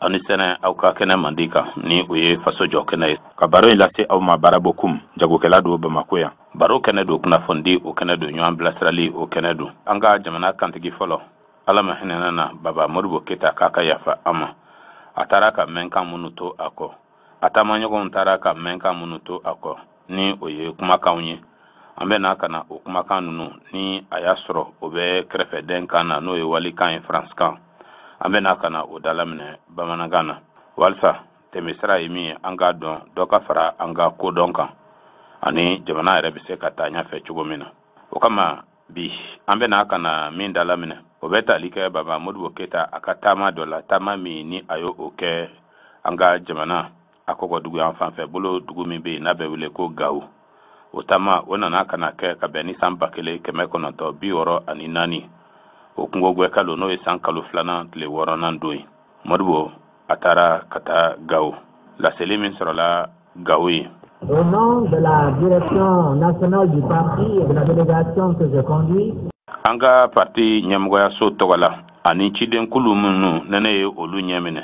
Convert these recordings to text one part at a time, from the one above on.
Aw ni sɛnɛ aw ka kɛnɛ mandi kan, ni o ye faso jɔ kɛnɛ ye. Ka baro in lase aw ma, Bara Bokum, jagokɛla don Bamako yan. Baro kɛnɛ don, kunnafonidi o kɛnɛ don, ɲɔgɔn bilasirali o kɛnɛ don. An ka jamana kantigi fɔlɔ, Ala ma hinɛna na, Baba Modibo Keyita, k'a ka yafa an ma. A taara ka mɛnkan minnu to a kɔ, a taamaɲɔgɔnw taara ka mɛnkan minnu to a kɔ, ni o ye kumakanw ye, an bɛ na ka na o kumakan ninnu, ni a y'a sɔrɔ o bɛ kɛrɛfɛdɛn kan na, n'o ye walikan ye, faransikan, an bɛ na ka na o dalaminɛ bamanankan na, walisa tɛmɛsira ye min ye, an k'a dɔn, dɔ ka fara an ka kodɔn kan, ani jamana yɛrɛ bɛ se ka taa ɲɛfɛ cogo min na. O kama bi, an bɛ na ka na min dalaminɛ, o bɛ tali kɛ Baba Modibo Keyita a ka taama dɔ la, taama min ni a y'o kɛ an ka jamana a kɔgɔdugu yan fanfɛ bolo, dugu min bɛ yen n'a bɛ wele ko Gawo. O taama o nana ka na kɛ ka bɛn ni san 1964, o kungogwɛ kalo, n'o ye san kalo 2nan tile 6nan don ye. Modibo a taara ka taa Gawo. Laseli min sɔrɔla Gawo ye. Au nom de la direction nationale du parti et de la délégation que je conduis, an ka parti ɲɛmɔgɔyaso tɔgɔ la ani cidenkulu minnu ne ne ye olu ɲɛminɛ,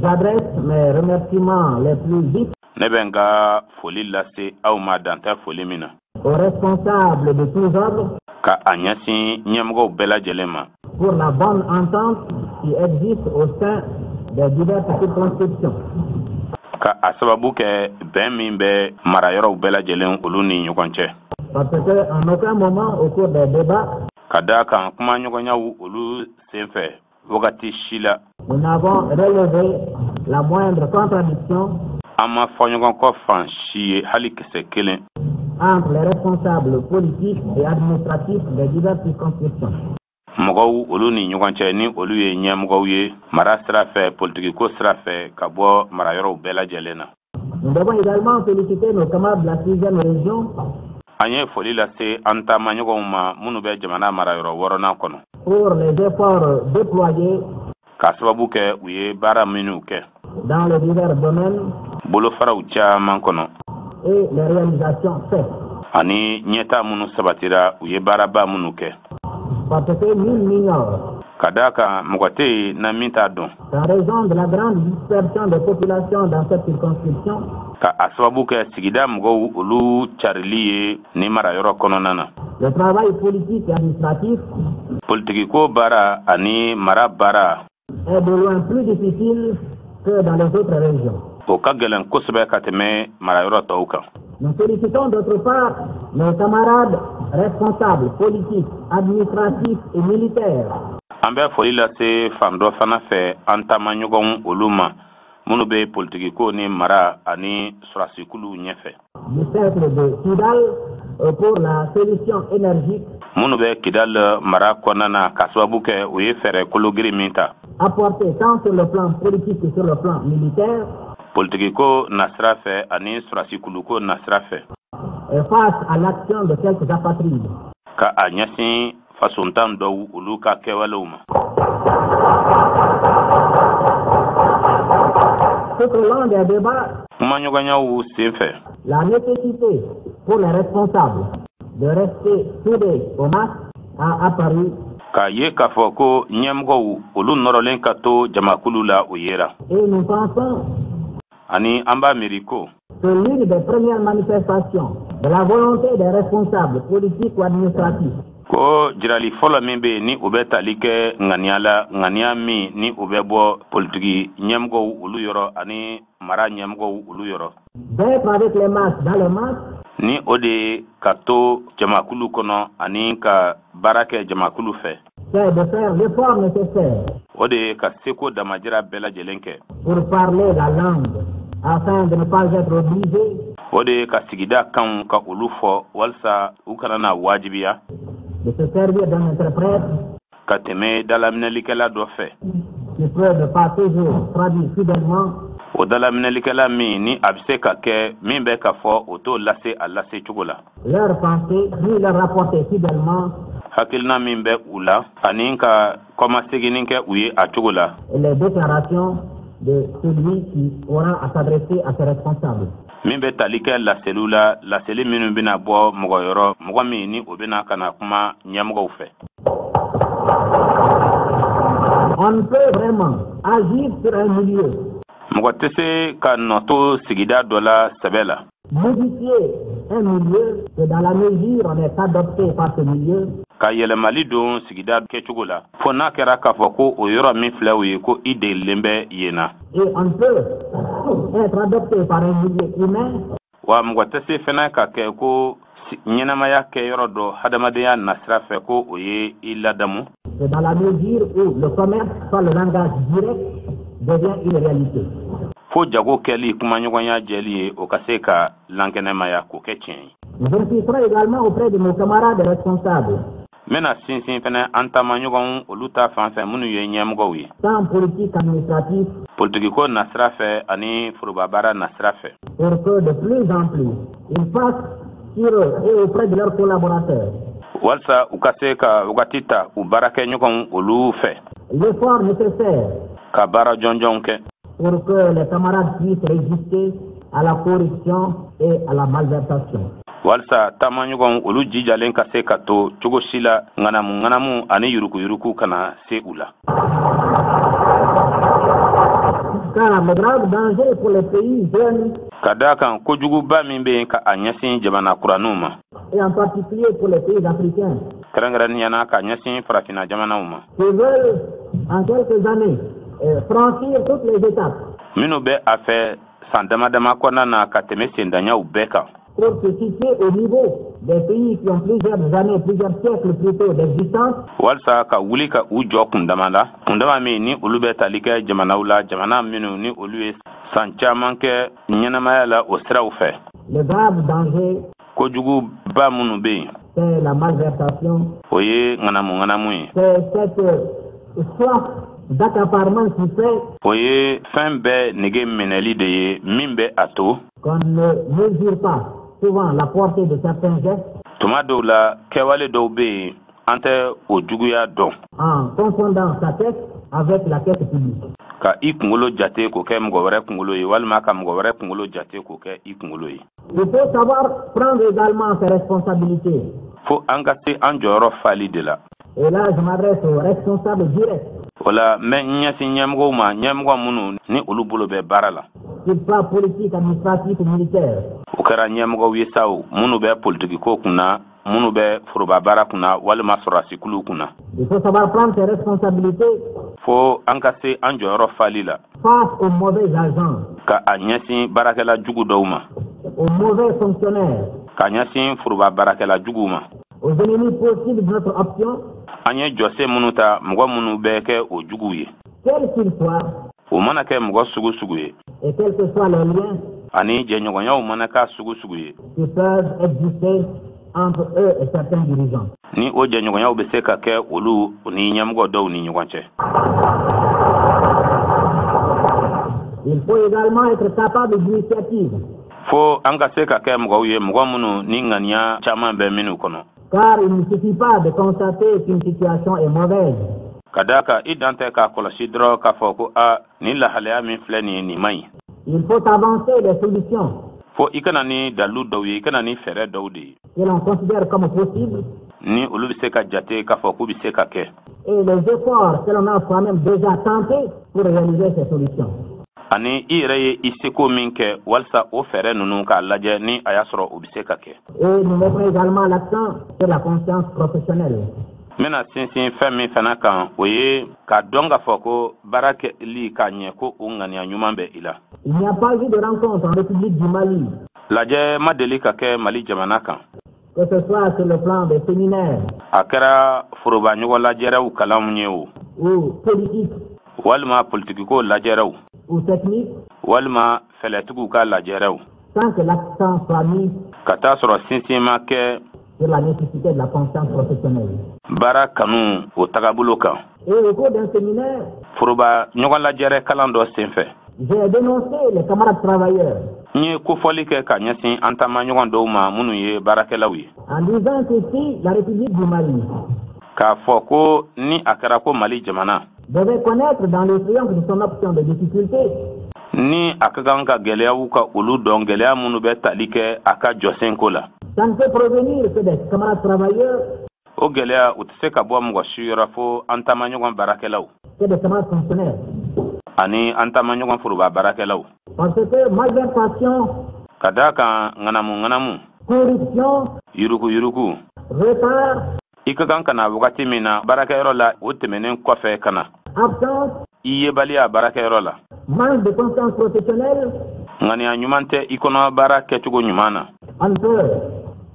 j'adresse mes remerciements les plus vifs ne bɛ n ka foli lase aw ma, dan tɛ foli min na, aux responsables de tous ordres ka a ɲɛsin ɲɛmɔgɔw bɛɛ lajɛlen ma pour la bonne entente qui existe au sein des diverses circonscriptions. ka a sababu kɛ bɛn min bɛ marayɔrɔw bɛɛ lajɛlen olu ni ɲɔgɔn cɛ. Parce que en aucun moment au cours des débats, ka da kan kumaɲɔgɔnyaw olu sen fɛ, wagati si la, nous n'avons relevé la moindre contradiction an ma fɔ ɲɔgɔn kɔ fan si ye, hali kisɛ kelen, entre les responsables politiques et administratifs des diverses circonscriptions. mɔgɔw olu ni ɲɔgɔn cɛ, ni olu ye ɲɛmɔgɔw ye mara sira fɛ, politikiko sira fɛ, ka bɔ marayɔrɔw bɛɛ lajɛlen na. Nous devons également féliciter nos camarades de la sixième région An ye foli lase an taamaɲɔgɔnw ma minnu bɛ jamana marayɔrɔ 6nan kɔnɔ pour les efforts déployés k'a sababu kɛ u ye baara minnu kɛ dans les divers domaines bolofaraw caman kɔnɔ et les réalisations faites. ani ɲɛta minnu sabatira, u ye baaraba minnu kɛ. Parce que nul n'ignore Ka daa kan mɔgɔ tɛ yen na min t'a dɔn qu'en raison de la grande dispersion des populations dans cette circonscription, ka a sababu kɛ sigida mɔgɔw olu carili ye ni marayɔrɔ kɔnɔna na, le travail politique et administratif politikiko baara ani mara baara est de loin plus difficile que dans les autres régions. o ka gɛlɛn kosɛbɛ ka tɛmɛ marayɔrɔ tɔw kan. Nous félicitons d'autre part nos camarades responsables politiques, administratifs et militaires An bɛ foli lase fan dɔ fana fɛ an taamaɲɔgɔnw olu ma minnu bɛ politikiko ni mara ani sɔrɔdasikuluw ɲɛfɛ du cercle de Kidal pour la solution énergique minnu bɛ Kidal mara kɔnɔna na, ka sababu kɛ u ye fɛɛrɛ kologiri min ta apportée tant sur le plan politique que sur le plan militaire politikiko nasira fɛ ani sɔrɔdasikuluko nasira fɛ face à l'action de quelques apatrides. ka a ɲɛsin fasontan dɔw olu ka kɛwalew ma. Tout au long des débats, Kumaɲɔgɔnyaw sen fɛ, la nécessité pour les responsables de rester soudés aux masses a apparu k'a ye k'a fɔ ko ɲɛmɔgɔw olu nɔrɔlen ka to jamakulu la, o yera. Et nous pensons Ani an b'a miiri ko que l'une des premières manifestations de la volonté des responsables politiques ou administratifs ko jirali fɔlɔ min bɛ yen, ni o bɛ tali kɛ ŋaniya la, ŋaniya min ni o bɛ bɔ politiki ɲɛmɔgɔw olu yɔrɔ ani mara ɲɛmɔgɔw olu yɔrɔ, d'être avec les masses dans les masses ni o de ye ka to jamakulu kɔnɔ ani ka baara kɛ jamakulu fɛ, c'est de faire l'effort nécessaire o de ye ka seko damajira bɛɛ lajɛlen kɛ pour parler la langue afin de ne pas être obligé o de ye ka sigida kanw ka olu fɔ, walisa u kana na wajibiya de se servir d'un interprète ka tɛmɛ dalaminɛlikɛla dɔ fɛ, qui peut ne pas toujours traduire fidèlement o dalaminɛlikɛla min ni a bɛ se ka kɛ min bɛ ka fɔ, o t'o lase a lase cogo la leur pensée ni leur rapporter fidèlement hakilina min bɛ u la, ani ka kɔmaseginni kɛ u ye a cogo la les déclarations de celui qui aura à s'adresser à ses responsables. min bɛ tali kɛ laseliw la, laseli minnu bɛna bɔ mɔgɔ yɔrɔ, mɔgɔ min ni o bɛna ka na kuma ɲɛmɔgɔw fɛ. On ne peut vraiment agir sur un milieu. Mɔgɔ tɛ se ka nɔ to sigida dɔ la sɛbɛ la. Modifier un milieu que dans la mesure on est adopté par ce milieu. Ka yɛlɛmali don sigida kɛcogo la fo n'a kɛra k'a fɔ ko o yɔrɔ min filɛ o ye ko i delilen bɛ yen na. Et on peut être adopté par un milieu humain. Wa mɔgɔ tɛ se fana ka kɛ ko ɲɛnamaya kɛyɔrɔ dɔ hadamadenya nasira fɛ ko o ye i ladamu. C'est dans la mesure où le commerce par le langage direct devient une réalité. Fo jago kɛli kumaɲɔgɔnya jɛli ye o ka se ka lankɛnɛmaya k'o kɛ tiɲɛ ye. Nous insisterons également auprès de nos camarades responsables. N bɛna sinsin fɛnɛ an taamaɲɔgɔnw olu ta fan fɛ minnu ye ɲɛmɔgɔw ye. Tant politique administratif. Politikiko nasira fɛ ani forobabaara nasira fɛ. Pour que de plus en plus ils fassent sur eux et auprès de leurs collaborateurs. Walasa u ka se ka wagati ta u baarakɛɲɔgɔnw olu fɛ. L'effort nécessaire. Ka baara jɔnjɔnw kɛ. Pour que les camarades puissent résister à la corruption et à la malversation. Walasa taamaɲɔgɔnw olu jijalen ka se ka to cogo si la ŋanamu ŋanamu ani yuruguyurugu kana se u la. Car le grave danger pour les pays jeunes. Ka d'a kan kojuguba min bɛ yen ka a ɲɛsin jamana kuraninw ma. Et en particulier pour les pays africains. Kɛrɛnkɛrɛnnenya la ka ɲɛsin farafinna jamanaw ma. Qui veulent en quelques années franchir toutes les étapes. Minnu bɛ a fɛ san dama dama kɔnɔna na ka tɛmɛ sendaɲaw bɛɛ kan. Pour se situer au niveau des pays qui ont plusieurs années, plusieurs siècles plutôt d'existence. Walasa ka wuli ka u jɔ kundama la, kundama min ni olu bɛ tali kɛ jamanaw la, jamana minnu ni olu ye san caman kɛ ɲɛnamaya la o siraw fɛ. Le grave danger. Kojuguba minnu bɛ yen. C'est la malversation. O ye ŋanamu ŋanamu ye. C'est cette soif d'accaparement qui fait. O ye fɛn bɛɛ nege minɛli de ye min bɛ a to. Qu'on ne mesure pas souvent la portée de certains gestes. Tuma dɔw la kɛwale dɔw bɛ yen an tɛ o juguya dɔn. En confondant sa tête avec la tête publique. Ka i kunkolo jate k'o kɛ mɔgɔ wɛrɛ kunkolo ye walima ka mɔgɔ wɛrɛ kunkolo jate k'o kɛ i kunkolo ye. Il faut savoir prendre également ses responsabilités. Fo an ka se an jɔyɔrɔ fali de la. Et là, je m'adresse aux responsables directs. O la n bɛ ɲɛsin ɲɛmɔgɔw ma ɲɛmɔgɔ minnu ni olu bolo bɛ baara la. Qu'ils soient politiques, administratifs ou militaires. O kɛra ɲɛmɔgɔw ye sa o minnu bɛ politikiko kunna minnu bɛ foroba baara kunna walima sɔrɔdasikuluw kunna. Il faut savoir prendre ses responsabilités. Fo an ka se an jɔyɔrɔ fali la. Face aux mauvais agents. Ka a ɲɛsin baarakɛla jugu dɔw ma. Aux mauvais fonctionnaires. Ka ɲɛsin foroba baarakɛla juguw ma. Aux ennemis possibles de notre option. An ye jɔsen minnu ta mɔgɔ minnu bɛ kɛ o juguw ye. Quels qu'ils soient. O mana kɛ mɔgɔ sugu sugu ye. Et quels que soient les liens. Ani jɛɲɔgɔnyaw mana k'a sugu sugu ye. Qui peuvent exister entre eux et certains dirigeants. Ni o jɛɲɔgɔnyaw bɛ se ka kɛ olu ni ɲɛmɔgɔ dɔw ni ɲɔgɔn cɛ. Il faut également être capable d'initiative. Fo an ka se ka kɛ mɔgɔw ye mɔgɔ minnu ni ŋaniya caman bɛ minnu kɔnɔ. Car il ne suffit pas de constater qu'une situation est mauvaise. Ka d'a kan i dan tɛ k'a kɔlɔsi dɔrɔn k'a fɔ ko a nin lahalaya min filɛ nin ye nin man ɲi. Il faut avancer des solutions. Fo i kana ni dalu dɔw ye i kana ni fɛɛrɛ dɔw de ye. Que l'on considère comme possible. Ni olu bɛ se ka jate k'a fɔ k'u bɛ se ka kɛ. Et les efforts que l'on a soi-même déjà tentés pour réaliser ces solutions. Ani i yɛrɛ ye i seko min kɛ walasa o fɛɛrɛ ninnu k'a lajɛ ni a y'a sɔrɔ o bɛ se ka kɛ. Et nous mettrons également l'accent sur la conscience professionnelle. N bɛna sinsin fɛn min fana kan o ye k'a dɔn k'a fɔ ko baara kɛli k'a ɲɛ ko o ŋaniya ɲuman bɛ i la. Il n'y a pas eu de rencontre en République du Mali. Lajɛ ma deli ka kɛ Mali jamana kan. Que ce soit sur le plan des séminaires. A kɛra foroba ɲɔgɔn lajɛrɛw kalanw ye o. Ou politique. Walima politikiko lajɛrɛw. Ou technique. Walima fɛlɛtigiw ka lajɛrɛw. Sans que l'accent soit mis. Ka taa sɔrɔ sinsin ma kɛ. Sur la nécessité de la conscience professionnelle. Baara kanu o tagabolo kan. Et au cours d'un séminaire. Foroba ɲɔgɔn lajɛrɛ kalan dɔ senfɛ. J'ai dénoncé les camarades travailleurs. N ye kofɔli kɛ ka ɲɛsin an taamaɲɔgɔn dɔw ma minnu ye baarakɛlaw ye. En disant que si la République du Mali. K'a fɔ ko ni a kɛra ko Mali jamana. Devait connaître dans le triomphe de son option des difficultés. Ni a ka kan ka gɛlɛyaw ka olu dɔn gɛlɛya minnu bɛ tali kɛ a ka jɔsenko la. Ça ne peut provenir que des camarades travailleurs. O gɛlɛya u tɛ se ka bɔ mɔgɔ si yɔrɔ fo an taamaɲɔgɔn baarakɛlaw. Que des camarades fonctionnaires. Ani an taamaɲɔgɔn foroba baarakɛlaw. Parce que malversation, ka d'a kan ŋanamu ŋanamu, corruption, yuruku yuruku, retard, i ka kan ka na wagati min na baarakɛyɔrɔ la, o tɛmɛnen kɔfɛ ka na, absence, i yebaliya baarakɛyɔrɔ la, manque de conscience professionnelle, ŋaniya ɲuman tɛ i kɔnɔ baara kɛcogo ɲuman na. On peut,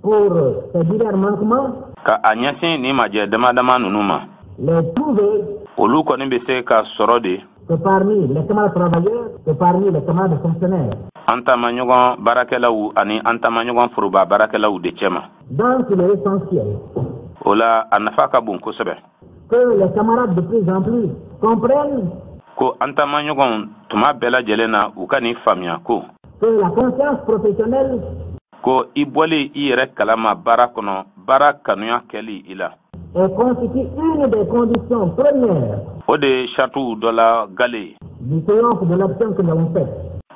pour ces divers manquements, ka a ɲɛsin nin majɛ dama dama ninnu ma, les trouver olu kɔni bɛ se ka sɔrɔ de que parmi les camarades travailleurs, que parmi les camarades fonctionnaires. An taamaɲɔgɔn baarakɛlaw ani an taamaɲɔgɔn foroba baarakɛlaw de cɛma. Donc il est essentiel O la, a nafa ka bon kosɛbɛ que les camarades de plus en plus comprennent ko an taamaɲɔgɔn tuma bɛɛ lajɛlen na, u ka nin faamuya ko que la conscience professionnelle ko i bɔli i yɛrɛ kalama baara kɔnɔ, baara kanuya kɛli i la, est constitue une des conditions premières o de ye saritiw dɔ la gale ye du triomphe de l'option que nous avons faite.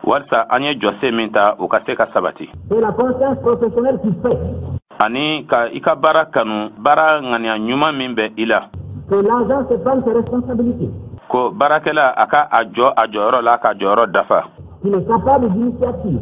walisa an ye jɔsen min ta, o ka se ka sabati. C'est la conscience professionnelle qui fait Ani ka i ka baara kanu, baara ŋaniya ɲuman min bɛ i la, que l'agent se prenne ses responsabilités, ko baarakɛla a ka a jɔ a jɔyɔrɔ la, ka jɔyɔrɔ dafa, qu'il est capable d'initiative,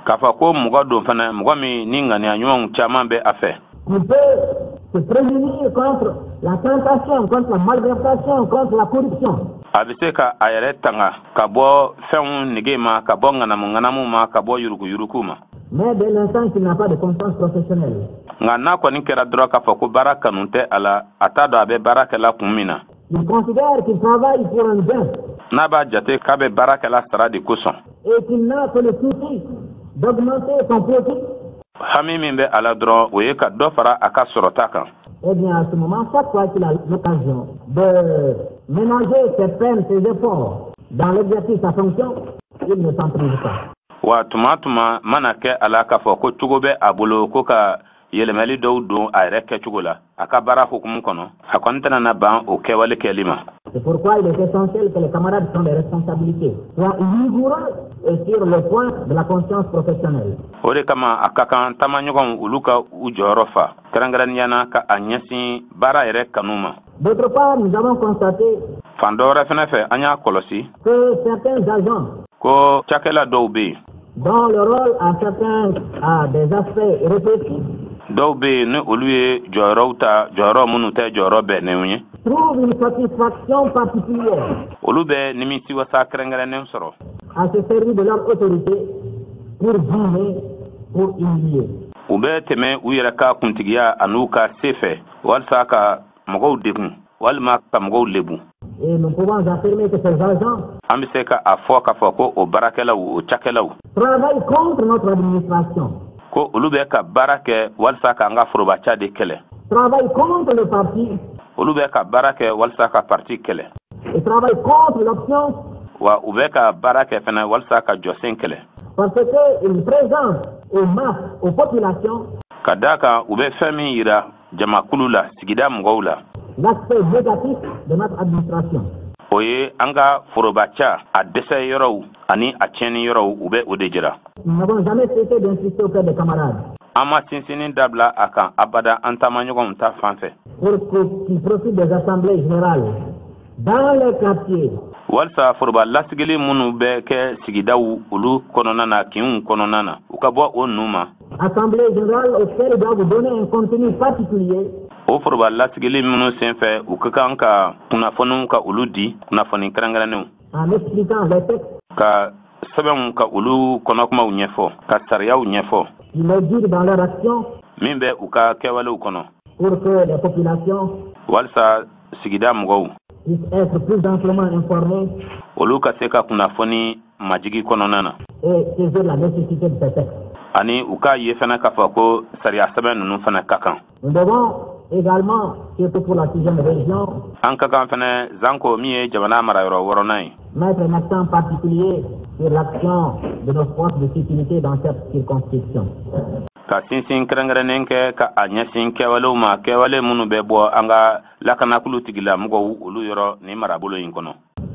k'a fɔ ko mɔgɔ don fana, mɔgɔ min ni ŋaniya ɲumanw caman bɛ a fɛ, qu'il peut se prémunir contre la tentation, contre la malversation, contre la corruption. A bɛ se ka a yɛrɛ tanga ka bɔ fɛnw nege ma, ka bɔ ŋanamu ŋanamu ma, ka bɔ yuruguyurugu ma. Mais dès l'instant qu'il n'a pas de conscience professionnelle, Nka n'a kɔni kɛra dɔrɔn k'a fɔ ko baara kanu tɛ a la, a t'a dɔn a bɛ baara kɛla kun min na, il considère qu'il travaille pour un gain n'a b'a jate k'a bɛ baara kɛla sara de kosɔn, et qu'il n'a que le souci d'augmenter son profit, hami min bɛ a la dɔrɔn, o ye ka dɔ fara a ka sɔrɔta kan, eh bien à ce moment, chaque fois qu'il a l'occasion de ménager ses peines, ses efforts dans l'exercice de sa fonction, il ne s'en prive pas. Wa tuma tuma mana kɛ a la k'a fɔ ko cogo bɛ a bolo ko ka yɛlɛmali dɔw don a yɛrɛ kɛcogo la a ka baara hukumu kɔnɔ, a kɔni tɛna na ban o kɛwale kɛli ma. C'est pourquoi il est essentiel que les camarades qui ont des responsabilités soient rigoureux et sur le point de la conscience professionnelle. O de kama a ka kan taamaɲɔgɔnw, olu ka u jɔyɔrɔ fa, kɛrɛnkɛrɛnnenya na ka a ɲɛsin baara yɛrɛ kanu ma. D'autre part, nous avons constaté Fan dɔ wɛrɛ fɛnɛ fɛ, an y'a kɔlɔsi que certains agents ko cakɛla dɔw bɛ yen, dont le rôle a certains a des aspects répressifs dɔw bɛ yen ni olu ye jɔyɔrɔw ta, jɔyɔrɔ minnu tɛ jɔyɔrɔ bɛnnenw ye, trouvent une satisfaction particulière olu bɛ nimisiwasa kɛrɛnkɛrɛnnen sɔrɔ à se servir de leur autorité pour brimer, pour humilier. U bɛ tɛmɛ u yɛrɛ ka kuntigiya an'u ka se fɛ walasa ka mɔgɔw degun walima ka mɔgɔw lebu. Et nous pouvons affirmer que ces agents An bɛ se ka a fɔ k'a fɔ ko o baarakɛlaw, o cakɛlaw, travaillent contre notre administration, ko olu bɛ ka baara kɛ walasa k'an ka forobaca de kɛlɛ, travaillent contre le parti olu bɛ ka baara kɛ walasa ka parti kɛlɛ, et travaillent contre l'option wa u bɛ ka baara kɛ fɛnɛ walasa ka jɔsen kɛlɛ, parce qu'ils présentent aux masses, aux populations, ka d'a kan u bɛ fɛn min yira jamakulu la, sigida mɔgɔw la, l'aspect négatif de notre administration. o ye an ka forobaca a dɛsɛ yɔrɔw ani a tiɲɛni yɔrɔw, u bɛ o de jira. Nous n'avons jamais cessé d'insister auprès des camarades An ma sinsinni dabila a kan abada an taamaɲɔgɔnw ta fan fɛ pour qu'ils profitent des assemblées générales dans les quartiers, walisa foroba lasigili minnu bɛ kɛ sigidaw olu kɔnɔna na, kinw kɔnɔna na, u ka bɔ o nu ma, assemblées générales auxquelles ils doivent donner un contenu particulier o foroba lasigili minnu senfɛ, u ka kan ka kunnafoniw ka olu di, kunnafoni kɛrɛnkɛrɛnnenw, en expliquant les textes ka sɛbɛnw ka olu kɔnɔkumaw ɲɛfɔ, ka sariyaw ɲɛfɔ qui les guident dans leur action min bɛ u ka kɛwalew kɔnɔ, pour que les populations walisa sigida mɔgɔw puissent être plus amplement informées olu ka se ka kunnafoni majigi kɔnɔna na et saisir la nécessité de ces textes. ani u k'a ye fana k'a fɔ ko sariya sɛbɛn ninnu fana ka kan. Nous devons également, surtout pour la sixième région, An ka kan fana, Zanko min ye jamana marayɔrɔ wɔɔrɔnan ye, mettre un accent particulier sur l'action de nos forces de sécurité dans cette circonscription. ka sinsin kɛrɛnkɛrɛnnen kɛ ka a ɲɛsin kɛwalew ma, kɛwale minnu bɛ bɔ an ka lakanakulu tigilamɔgɔw olu yɔrɔ nin marabolo in kɔnɔ.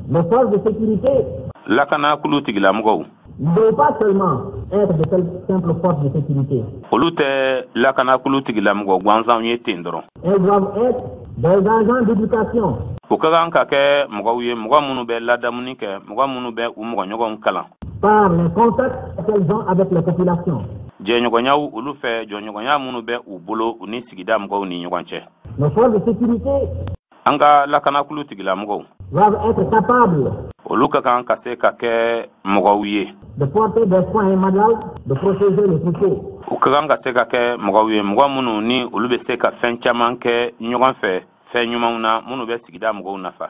Nos forces de sécurité Lakanakulu tigilamɔgɔw ne doivent pas seulement être de simples forces de sécurité. olu tɛ lakanakulu tigilamɔgɔ gansanw ye ten dɔrɔn. Elles doivent être des agents d'éducation, U ka kan ka kɛ mɔgɔw ye, mɔgɔ minnu bɛ ladamuni kɛ, mɔgɔ minnu bɛ u mɔgɔɲɔgɔnw kalan. Par les contacts qu'elles ont avec les populations. Jɛɲɔgɔnyaw olu fɛ, jɔɲɔgɔnya minnu bɛ u bolo u ni sigida mɔgɔw ni ɲɔgɔn cɛ. Nos forces de sécurité An ka lakanakulu tigilamɔgɔw doivent être capables olu ka kan ka se ka kɛ mɔgɔw ye de porter des soins malades, de protéger les troupeaux. U ka kan ka se ka kɛ mɔgɔw ye, mɔgɔ minnu ni olu bɛ se ka fɛn caman kɛ ɲɔgɔn fɛ, fɛn ɲumanw na minnu bɛ sigida mɔgɔw nafa.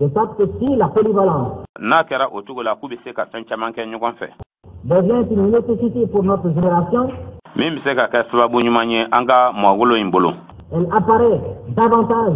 De sorte que si la polyvalence N'a kɛra o cogo la k'u bɛ se ka fɛn caman kɛ ɲɔgɔn fɛ, devient une nécessité pour notre génération, min bɛ se ka kɛ sababu ɲuman ye an ka mɔgɔwolo in bolo, elle apparaît davantage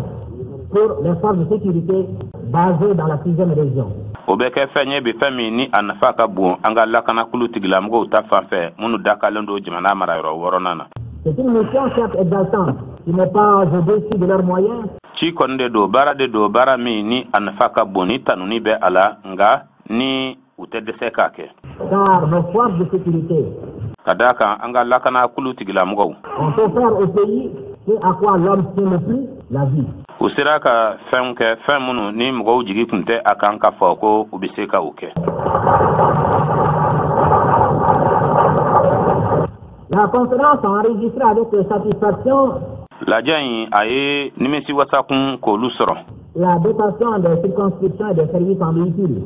pour les forces de sécurité basées dans la sixième région. O bɛ kɛ fɛn ye bi, fɛn min ni a nafa ka bon an ka lakanakulu tigilamɔgɔw ta fan fɛ minnu dakalen don jamana marayɔrɔ wɔɔrɔnan na. C'est une mission certes exaltante, qui n'est pas au-dessus de leurs moyens, Ci kɔni de don, baara de don, baara min ni a nafa ka bon, ni tanuni bɛ a la, nka ni u tɛ dɛsɛ k'a kɛ. Car nos forces de sécurité Ka d'a kan an ka lakanakulu tigilamɔgɔw ont offert au pays ce à quoi l'homme tient le plus, la vie. u sera ka fɛnw kɛ, fɛn minnu ni mɔgɔw jigi tun tɛ a kan k'a fɔ ko u bɛ se ka o kɛ. La conférence a enregistré avec satisfaction Lajɛ in, a ye nimisi wasakun k'olu sɔrɔ la dotation des circonscriptions et des services en véhicules.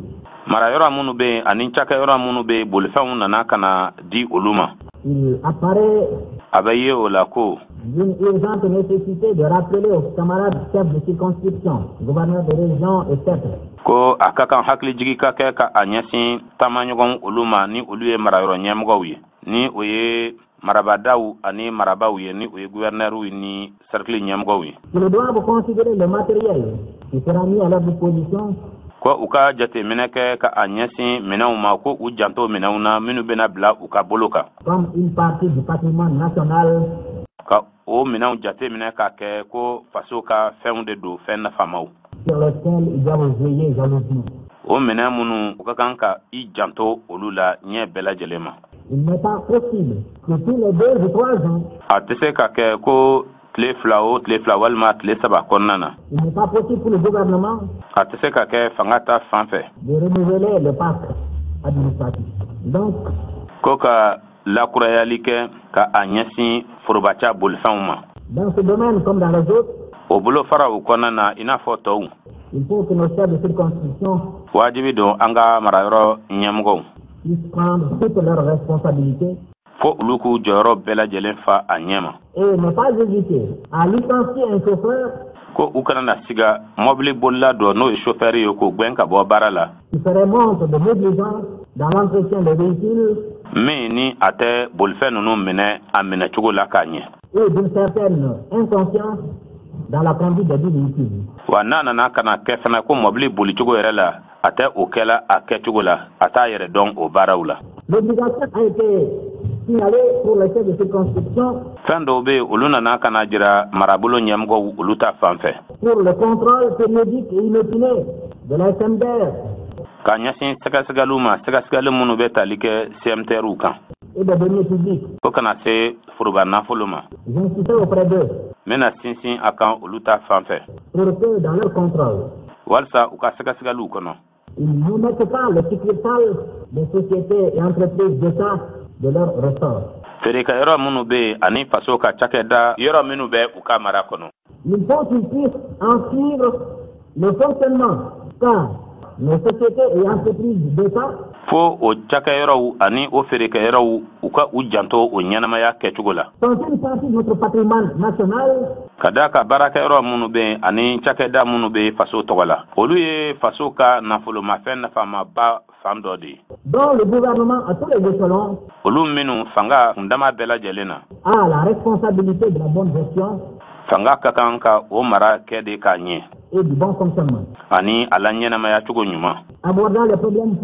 Marayɔrɔ minnu bɛ yen ani cakɛyɔrɔ minnu bɛ yen, bolifɛnw nana ka na di olu ma. Il apparaît A bɛ ye o la ko d'une urgente nécessité de rappeler aux camarades chefs de circonscription, gouverneurs de région et cercles, ko a ka kan hakilijigi ka kɛ ka a ɲɛsin taamaɲɔgɔn olu ma, ni olu ye marayɔrɔ ɲɛmɔgɔw ye, ni o ye marabadaw ani marabaw ye, ni o ye guvɛrnɛriw ni cercle ɲɛmɔgɔw ye, qu'ils doivent considérer le matériel qui sera mis à leur disposition ko u ka jateminɛ kɛ ka a ɲɛsin minɛnw ma, ko u janto minɛnw na minnu bɛna bila u ka bolo kan, comme une partie du patrimoine national ka o minɛnw jateminɛ k'a kɛ ko faso ka fɛnw de don, fɛn nafamaw, sur lequel ils doivent veiller jalousement. O minɛn minnu u ka kan ka i janto olu la ɲɛ bɛɛ lajɛlen ma. Il n'est pas possible que tous les 2 ou 3 ans, A tɛ se ka kɛ ko tile 2 o tile 2 walima tile 3 kɔnɔna na, il n'est pas possible pour le gouvernement a tɛ se ka kɛ fanga ta fan fɛ de renouveler le parc administratif. Donc, ko ka lakurayali kɛ ka a ɲɛsin forobaca bolifɛnw ma. Dans ce domaine comme dans les autres, O bolofaraw kɔnɔna na, i n'a fɔ tɔw, il faut que nos chefs de circonscription wajibi don an ka marayɔrɔ ɲɛmɔgɔw puissent prendre toutes leurs responsabilités fo olu k'u jɔyɔrɔ bɛɛ lajɛlen fa a ɲɛ ma, et ne pas hésiter à licencier un chauffeur ko u kana na siga mɔbili bolila dɔ, n'o ye sofɛri ye, k'o gwɛn ka bɔ baara la, qui ferait montre de négligence dans l'entretien des véhicules min ni a tɛ bolifɛn ninnu minɛ a minɛcogo la k'a ɲɛ, ou d'une certaine inconscience dans la conduite des véhicules. Wa n'a nana ka na kɛ fana ko mɔbili bolicogo yɛrɛ la, a tɛ o kɛla a kɛcogo la, a t'a yɛrɛ dɔn o baaraw la. L'obligation a été signalée pour les chefs de circonscription Fɛn dɔw bɛ yen, olu nana ka na jira marabolo ɲɛmɔgɔw olu ta fan fɛ pour le contrôle périodique et inopiné de la SMDR ka ɲɛsin sɛgɛsɛgɛliw ma, sɛgɛsɛgɛli minnu bɛ tali kɛ CMTRw kan et des deniers publics. ko kana se foroba nafolo ma. J'insistais auprès d'eux N bɛna sinsin a kan olu ta fan fɛ pour que dans leur contrôle, walisa u ka sɛgɛsɛgɛliw kɔnɔ, ils n'omettent pas les succursales des sociétés et entreprises d'État de leur ressort. feerekɛyɔrɔ minnu bɛ yen ani faso ka cakɛda yɔrɔ minnu bɛ u ka mara kɔnɔ. Il faut qu'ils puissent en suivre le fonctionnement, car nos sociétés et entreprises d'État Fo o cakɛyɔrɔw ani o feerekɛyɔrɔw, u ka u janto o ɲɛnamaya kɛcogo la, sont une partie de notre patrimoine national ka da ka baarakɛyɔrɔ minnu bɛ yen ani cakɛda minnu bɛ faso tɔgɔ la, olu ye faso ka nafolomafɛn nafamaba fan dɔ de ye, dont le gouvernement à tous les échelons olu minnu fanga kundama bɛɛ lajɛlen na a la responsabilité de la bonne gestion fanga ka kan ka o mara kɛ de k'a ɲɛ et du bon fonctionnement. ani a la ɲɛnamaya cogo ɲuman. Abordant les problèmes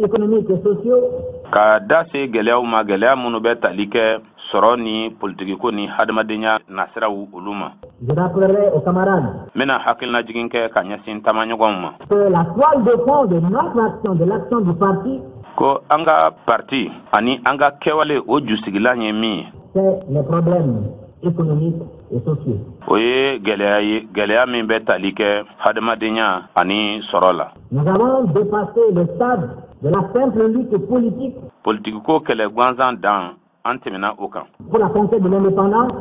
économiques et sociaux, Ka da se gɛlɛyaw ma, gɛlɛya minnu bɛ tali kɛ sɔrɔ ni politikiko ni hadamadenya nasiraw olu ma, je rappellerai aux camarades n bɛna hakilinajigin kɛ ka ɲɛsin taamaɲɔgɔnw ma que la toile de fond de notre action, de l'action du parti, ko an ka parti ani an ka kɛwale, o jusigilan ye min ye, c'est les problèmes économiques et sociaux. O ye gɛlɛya ye, gɛlɛya min bɛ tali kɛ hadamadenya ani sɔrɔ la. Nous avons dépassé le stade de la simple lutte politique Politikiko kɛlɛ gansan dan, an tɛmɛna o kan pour la conquête de l'indépendance.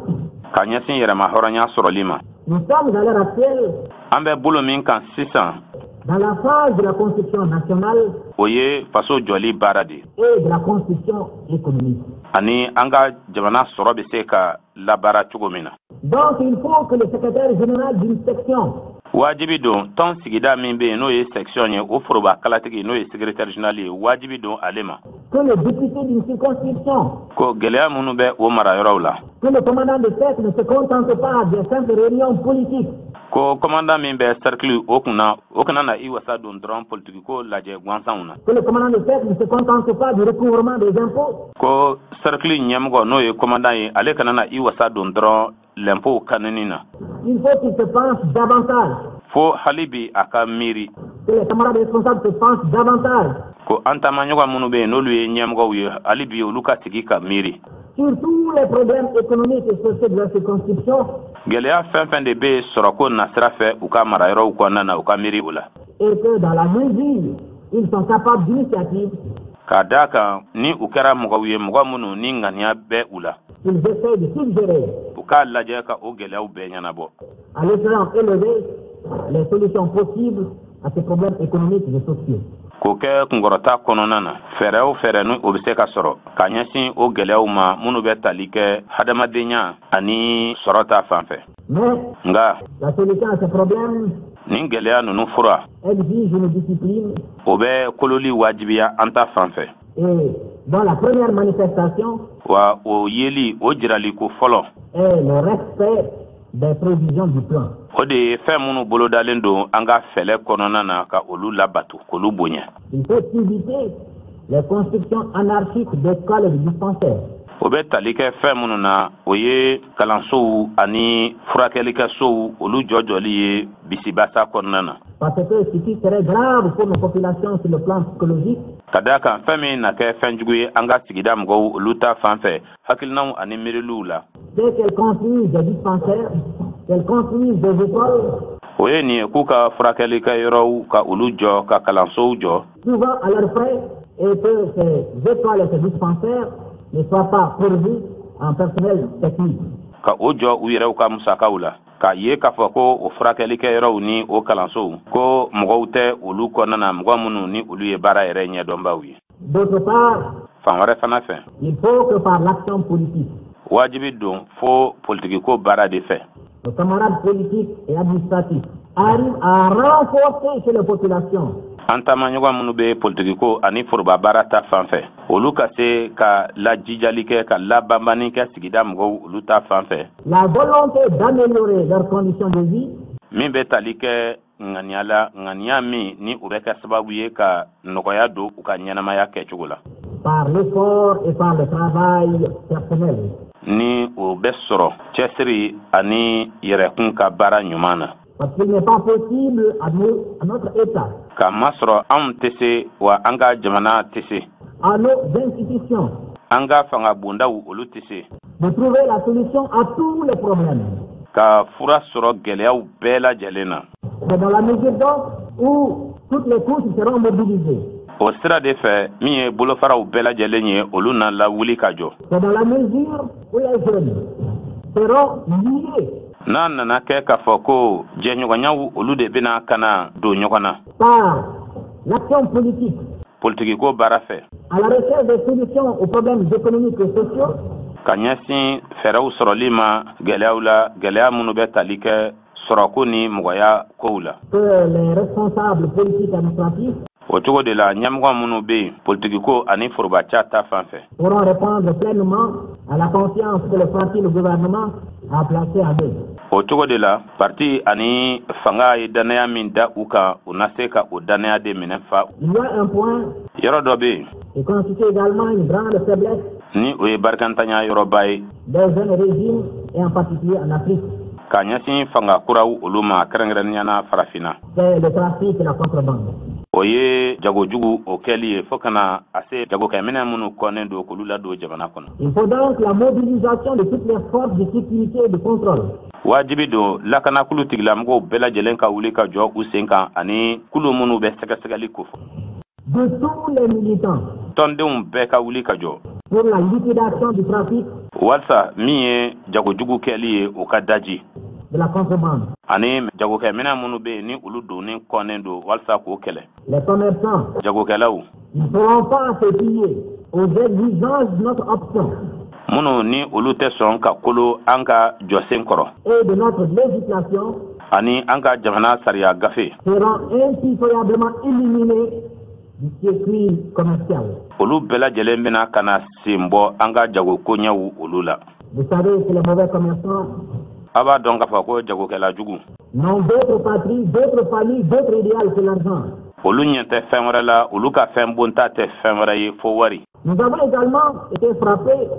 ka ɲɛsin yɛrɛma hɔrɔnya sɔrɔli ma. Nous sommes à l'heure actuelle An bɛ bolo min kan sisan, dans la phase de la construction nationale o ye faso jɔli baara de ye et de la construction économique. ani an ka jamana sɔrɔ bɛ se ka labaara cogo min na. Donc il faut que le secrétaire général d'une section Wajibi don tɔn sigida min bɛ yen, n'o ye section ye, o foroba kalatigi, n'o ye secrétaire général ye, wajibi don ale ma que le député d'une circonscription, ko gɛlɛya minnu bɛ o marayɔrɔw la, que le commandant de cercle ne se contente pas des simples réunions politiques, ko commandant min bɛ cercle o kunna, o kana na i wasa don dɔrɔn politikiko lajɛ gansanw na, que le commandant de cercle ne se contente pas du recouvrement des impôts, ko cercle ɲɛmɔgɔ, n'o ye commandant ye, ale kana na i wasa don dɔrɔn lɛnpow kanuni na. Il faut qu'il se penche davantage, Fo hali bi a ka miiri, que les camarades responsables se penchent davantage ko an taamaɲɔgɔn minnu bɛ yen, n'olu ye ɲɛmɔgɔw ye, hali bi olu ka sigi ka miiri sur tous les problèmes économiques et sociaux de la circonscription gɛlɛya fɛn fɛn de bɛ yen sɔrɔko nasira fɛ u ka marayɔrɔw kɔnɔna na, u ka miiri o la, et que dans la mesure ils sont capables d'initiative, k'a d'a kan ni u kɛra mɔgɔw ye, mɔgɔ minnu ni ŋaniya bɛ u la, ils essaient de suggérer u k'a lajɛ ka o gɛlɛyaw bɛɛ ɲɛnabɔ à l'échelon élevé les solutions possibles à ces problèmes économiques et sociaux. K'o kɛ kunkɔrɔta kɔnɔna na, fɛɛrɛ o fɛɛrɛ ni o bɛ se ka sɔrɔ ka ɲɛsin o gɛlɛyaw ma minnu bɛ tali kɛ hadamadenya ani sɔrɔ ta fan fɛ. Mais Nka la solution à ces problèmes nin gɛlɛya ninnu fura, exige une discipline o bɛ kololi wajibiya an ta fan fɛ. et dont la première manifestation Wa o yeli, o jiraliko fɔlɔ, est le respect des prévisions du plan. o de ye fɛn minnu bolodalen don an ka fɛlɛ kɔnɔna na, ka olu labato, k'olu bonya. Il faut éviter les constructions anarchiques d'écoles et de dispensaires. O bɛ tali kɛ fɛn minnu na, o ye kalansow ani furakɛlikɛsow, olu jɔjɔli ye bisibasa kɔnɔna na. Parce que ce qui serait grave pour nos populations sur le plan psychologique, Ka d'a kan fɛn min na kɛ fɛn jugu ye an ka sigida mɔgɔw, olu ta fan fɛ, hakilinaw ani miiriliw la, c'est qu'elles construisent des dispensaires, qu'elles construisent des écoles, o ye nin ye k'u ka furakɛlikɛ yɔrɔw ka olu jɔ, ka kalansow jɔ, souvent à leurs frais, et que ces écoles et ces dispensaires ne soient pas pourvus en personnel technique. ka o jɔ u yɛrɛw ka musakaw la, k'a ye k'a fɔ ko o furakɛlikɛ yɔrɔw ni o kalansow, ko mɔgɔw tɛ olu kɔnɔna na, mɔgɔ minnu ni olu ye baara yɛrɛ ɲɛdɔnbaw ye. D'autre part, Fan wɛrɛ fana fɛ, il faut que par l'action politique, wajibi don fo politikiko baara de fɛ, nos camarades politiques et administratifs arrivent à renforcer chez les populations an taamaɲɔgɔn minnu bɛ politikiko ani foroba baara ta fan fɛ, olu ka se ka lajijali kɛ, ka labanbani kɛ sigida mɔgɔw, olu ta fan fɛ, la volonté d'améliorer leurs conditions de vie min bɛ tali kɛ ŋaniya la, ŋaniya min ni o bɛ kɛ sababu ye ka nɔgɔya don u ka ɲɛnamaya kɛcogo la, par l'effort et par le travail personnel. ni o bɛ sɔrɔ cɛsiri ani yɛrɛkun ka baara ɲuman na. Parce qu'il n'est pas possible à, nous, à notre État, K'a masɔrɔ anw tɛ se wa, an ka jamana tɛ se, à nos institutions, an ka fanga bondaw, olu tɛ se de trouver la solution à tous les problèmes. ka fura sɔrɔ gɛlɛyaw bɛɛ lajɛlen na. C'est dans la mesure donc où toutes les couches seront mobilisées. O sira de fɛ, min ye bolofaraw bɛɛ lajɛlen ye, olu na lawuli ka jɔ. C'est dans la mesure où les jeunes seront liés N'a nana kɛ k'a fɔ ko jɛɲɔgɔnyaw, olu de bɛna ka na don ɲɔgɔn na par l'action politique politikiko baara fɛ à la recherche des solutions aux problèmes économiques et sociaux, ka ɲɛsin fɛɛrɛw sɔrɔli ma gɛlɛyaw la, gɛlɛya minnu bɛ tali kɛ sɔrɔko ni mɔgɔya kow la, que les responsables politiques et administratifs o cogo de la, ɲɛmɔgɔ minnu bɛ yen politikiko ani forobaca ta fan fɛ, pourront répondre pleinement à la confiance que le parti et le gouvernement a placée en eux. O cogo de la, parti ani fanga ye dannaya min da u kan, u na se ka o dannaya de minɛ fa. Il y a un point Yɔrɔ dɔ bɛ yen qui constitue également une grande faiblesse ni o ye barikantanya yɔrɔba ye des jeunes régimes et en particulier en Afrique, ka ɲɛsin fanga kuraw olu ma, kɛrɛnkɛrɛnnenya na Farafinna, c'est le trafic et la contrebande. O ye jagojugu o kɛli ye fo kana a se jagokɛminɛ minnu kɔnnen don k'olu ladon jamana kɔnɔ. Il faut donc la mobilisation de toutes les forces de sécurité et de contrôle. Wajibi don lakanakulu tigilamɔgɔw bɛɛ lajɛlen ka wuli ka jɔ u sen kan ani kulu minnu bɛ sɛgɛsɛgɛli kofɔ. De tous les militants. Tɔndenw bɛɛ ka wuli ka jɔ. Pour la liquidation du trafic. Walasa min ye jagojugu kɛli ye o ka daji. De la contrebande. Ani jagokɛminɛn minnu bɛ yen ni olu donnen kɔnnen don walasa k'o kɛlɛ. Les commerçants. Jagokɛlaw. Ils ne pourront pas se plier aux exigences de notre option. Minnu ni olu tɛ sɔn ka kolo an ka jɔsen kɔrɔ. Et de notre législation. Ani an ka jamana sariya gafe. Seront impitoyablement éliminés du circuit commercial. Olu bɛɛ lajɛlen bɛna ka na sen bɔ an ka jago koɲɛw olu la. Vous savez que les mauvais commerçants. A b'a dɔn k'a fɔ ko jagokɛla jugu. N'ont d'autres patries, d'autres familles, d'autres idéaux que l'argent. Olu ɲɛ tɛ fɛn wɛrɛ la, olu ka fɛn bonta tɛ fɛn wɛrɛ ye fo wari. Nous avons également été frappés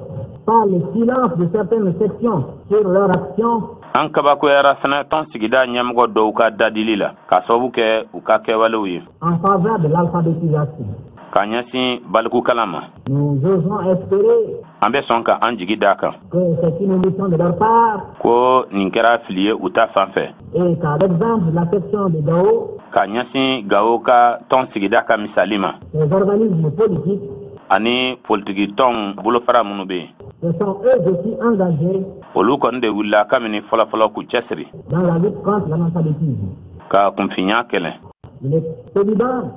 par le silence de certaines sections sur leur action. An kabakoyara fana tɔn sigida ɲɛmɔgɔ dɔw ka dadili la k'a sababu kɛ u ka kɛwalew ye. En faveur de l'alphabétisation. Ka ɲɛsin balikukalan ma. Nous osons espérer. An bɛ sɔn ka an jigi d'a kan. Que c'est une omission de leur part. Ko nin kɛra fili ye u ta fan fɛ. Et qu'à l'exemple de la section de Gao. Ka ɲɛsin Gao ka tɔn sigida ka misali ma. Les organismes politiques. Ani politiki tɔn bolofara minnu bɛ yen. Se sont eux aussi engagés. Olu kɔni de wulila kabini fɔlɔfɔlɔ k'u cɛsiri. Dans la lutte contre l'analphabétisme. Ka kunfinya kɛlɛ. Il est évident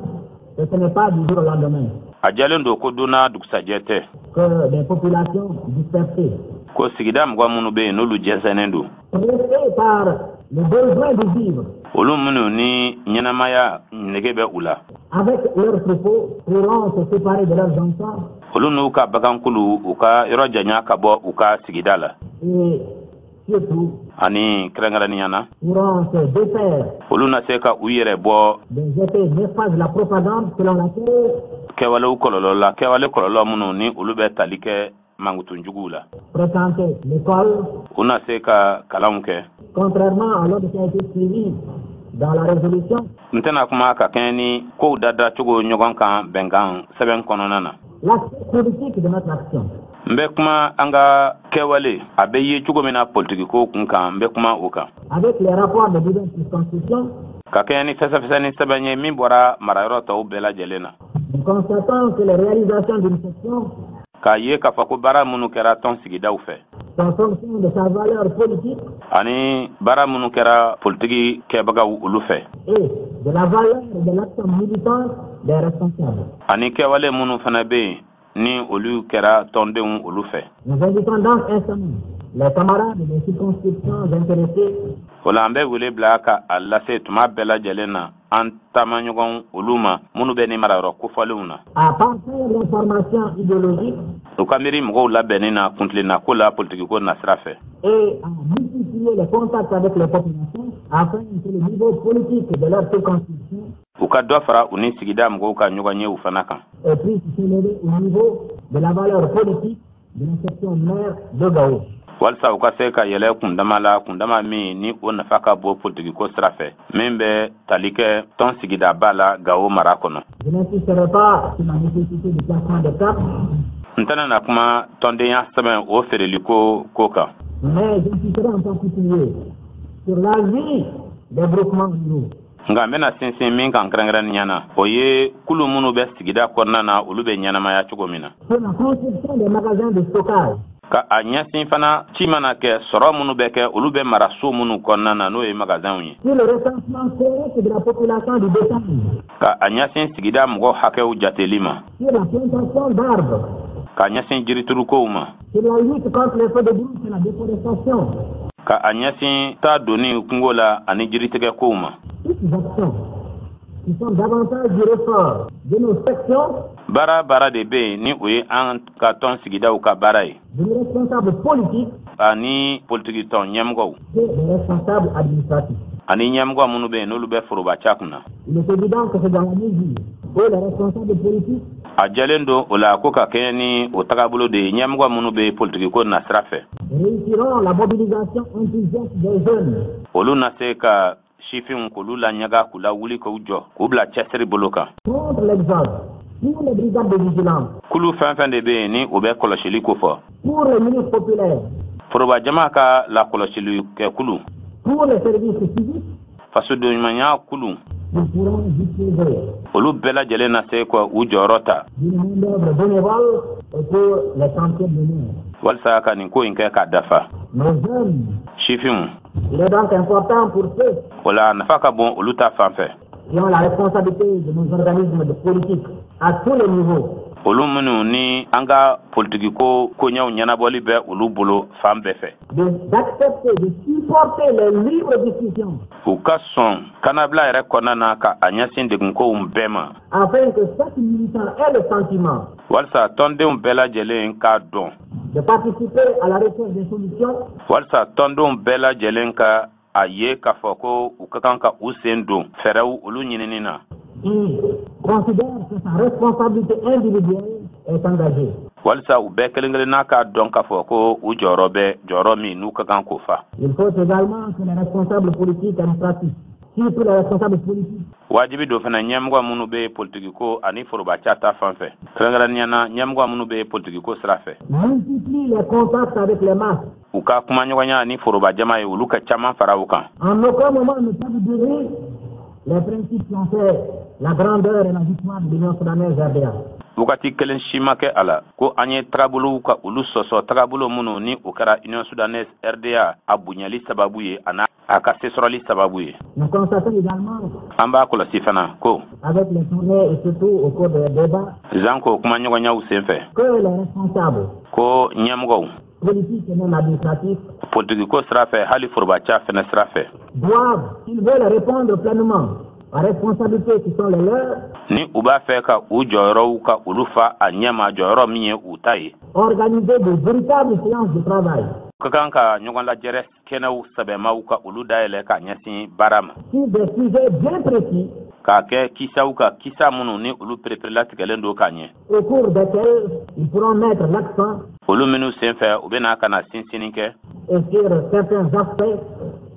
que ce n'est pas du jour au lendemain. A jɛlen don ko don n'a dugusajɛ tɛ. Que des populations dispersées. Ko sigida mɔgɔ minnu bɛ yen n'olu jɛnsɛnnen don. Pressées par le besoin de vivre. Olu minnu ni ɲɛnamaya nege bɛ u la. Avec leurs troupeaux pourront se séparer de leurs enfants. Olu n'u ka bagankulu u ka yɔrɔ janya ka bɔ u ka sigida la. Et surtout. Ani kɛrɛnkɛrɛnnenya na. Pourront se défaire. Olu na se ka u yɛrɛ bɔ. Des effets néfastes de la propagande selon laquelle. Kɛwalew kɔlɔlɔ la kɛwale kɔlɔlɔ minnu ni olu bɛ tali kɛ mankutunjuguw la. Fréquenter l'école. U na se ka kalanw kɛ. Contrairement à l'ordre qui a été suivi dans la résolution. N tɛna kuma ka kɛɲɛ ni kow dadacogo ɲɔgɔn kan bɛnkan sɛbɛn kɔnɔna na. L'aspect politique de notre action. N bɛ kuma an ka kɛwale a bɛ ye cogo min na politiki ko kun kan n bɛ kuma o kan. Avec les rapports de diverses circonscriptions. Ka kɛɲɛ ni fɛsɛfɛsɛni sɛbɛn ye min bɔra marayɔrɔ tɔw bɛɛ lajɛlen na. Nous constatons que les réalisations d'une section. K'a ye k'a fɔ ko baara minnu kɛra tɔn sigidaw fɛ. En fonction de sa valeur politique. Ani baara minnu kɛra politiki kɛbagaw olu fɛ. Et de la valeur de l'action militante des responsables. Ani kɛwale minnu fana bɛ yen ni olu kɛra tɔndenw olu fɛ. Nous invitons donc instamment les camarades des circonscriptions intéressées. O la an bɛ wele bila ka a lase tuma bɛɛ lajɛlen na an taamaɲɔgɔn olu ma minnu bɛ ni marayɔrɔ kofɔlenw na. À partir d'informations idéologiques. U ka miiri mɔgɔw labɛnni na kuntilenna ko la politiki ko nasira fɛ. Et à multiplier les contacts avec les populations afin que le niveau politique de leur circonscription. U ka dɔ fara u ni sigida mɔgɔw ka ɲɔgɔn ye u fana kan. Et puisse s'élever au niveau de la valeur politique de la section maire de Gao. Walasa u ka se ka yɛlɛ kundama la kundama min ni o nafa ka bon politiki ko sira fɛ min bɛ tali kɛ tɔn sigidaba la Gao mara kɔnɔ. Je n'insisterai pas sur la nécessité du placement des cartes. N tɛna na kuma tɔndenya sɛbɛn o feereli ko kan. Mais j'insisterai en particulier sur la vie des groupements ruraux. Nka n bɛna sinsin min kan kɛrɛnkɛrɛnnenya na o ye kulu minnu bɛ sigida kɔnɔna na olu bɛ ɲɛnamaya cogo min na. Sur la construction des magasins de stockage. Ka a ɲɛsin fana ci mana kɛ sɔrɔ minnu bɛ kɛ olu bɛ mara so minnu kɔnɔna na n'o ye magasinw ye. Sur le recensement correct de la population du bétail. Ka a ɲɛsin sigida mɔgɔ hakɛw jateli ma. Sur la plantation d'arbres. Ka ɲɛsin jiriturukow ma. Sur la lutte contre les feux de brousse et la déforestation. Ka a ɲɛsin taa donni kungo la ani jiritigɛkow ma. Toutes ces actions qui sont davantage du ressort de nos sections. Baara baara de bɛ yen ni o ye an ka tɔn sigidaw ka baara ye. De nos responsables politiques. Ani politiki tɔn ɲɛmɔgɔw. Et des responsables administratifs. Ani ɲɛmɔgɔ minnu bɛ yen n'olu bɛ forobaca kunna. Il est évident que c'est dans la mesure où les responsables politiques. A jɛlen don o la ko ka kɛɲɛ ni o tagabolo de ye ɲɛmɔgɔ minnu bɛ politiki ko nasira fɛ. Réussiront la mobilisation enthousiaste des jeunes. Olu na se ka Sifinw k'olu laɲaga, k'u lawuli, k'u jɔ, k'u bila cɛsiri bolo kan. Contre l'exode, pour les brigades de vigilance, Kulu fɛn fɛn de bɛ yen ni o bɛ kɔlɔsili ko fɔ, pour les milices populaires, foroba jama ka lakɔlɔsili kɛ kulu, pour les services civiques, fasodenɲumanya kulu, nous pourrons disposer olu bɛɛ lajɛlen na se ka u jɔyɔrɔ ta d'une main-d'œuvre bénévole pour les chantiers menés. walisa ka nin ko in kɛ k'a dafa. Nos jeunes, Sifinw, il est donc important pour ceux o la nafa ka bon olu ta fan fɛ, qui ont la responsabilité de nos organismes de politique à tous les niveaux, olu minnu ni an ka politikiko koɲɛw ɲɛnabɔli bɛ olu bolo fan bɛɛ fɛ, d'accepter, de supporter les libres discussions u ka sɔn kannabila yɛrɛ kɔnɔna na ka a ɲɛsin degunkow bɛɛ ma, afin que chaque militant ait le sentiment walisa tɔndenw bɛɛ lajɛlen k'a dɔn, de participer à la recherche des solutions walisa tɔndenw bɛɛ lajɛlen ka a ye k'a fɔ ko u ka kan ka u sen don fɛɛrɛw olu ɲinini na, qui considère que sa responsabilité individuelle est engagée. walisa u bɛɛ kelen kelenna k'a dɔn k'a fɔ ko u jɔyɔrɔ bɛ jɔyɔrɔ min n'u ka kan k'o fa. Il faut également que les responsables politiques administratifs, surtout les responsables politiques, Wajibi do fana, ɲɛmɔgɔ minnu bɛ politikiko ani forobaca ta fan fɛ, kɛrɛnkɛrɛnnenya na ɲɛmɔgɔ minnu bɛ politikiko sira fɛ, multiplient les contacts avec les masses. u ka kumaɲɔgɔnya ni foroba jama ye, olu ka caman fara u kan. En aucun moment ne peuvent devenir les principes qui ont fait la grandeur et la victoire de l'Union soudanaise RDA. Wagati kelen si ma kɛ a la ko an ye tagabolow ka olu sɔsɔ, tagabolo minnu ni o kɛra Union soudanaise RDA a bonyali sababu ye, a n'a a ka sesɔrɔli sababu ye. Nous constatons également, An b'a kɔlɔsi fana ko, avec les tournées et surtout au cours des débats, zanko kumaɲɔgɔnyaw sen fɛ, que les responsables ko ɲɛmɔgɔw politiques et même administratifs politikiko sira fɛ, hali forobaca fɛnɛ sira fɛ, doivent, s'ils veulent répondre pleinement aux responsabilités qui sont les leurs, ni u b'a fɛ ka u jɔyɔrɔw ka olu fa a ɲɛma, jɔyɔrɔ min ye u ta ye, organiser de véritables séances de travail ka kan ka ɲɔgɔn lajɛrɛ kɛnɛw sɛbɛmaw ka olu dayɛlɛ ka ɲɛsin baara ma sur des sujets bien précis k'a kɛ kisaw ka kisa minnu ni olu pereperelatigɛlen don k'a ɲɛ, au cours desquels ils pourront mettre l'accent olu minnu sen fɛ u bɛna ka na sinsinni kɛ et sur certains aspects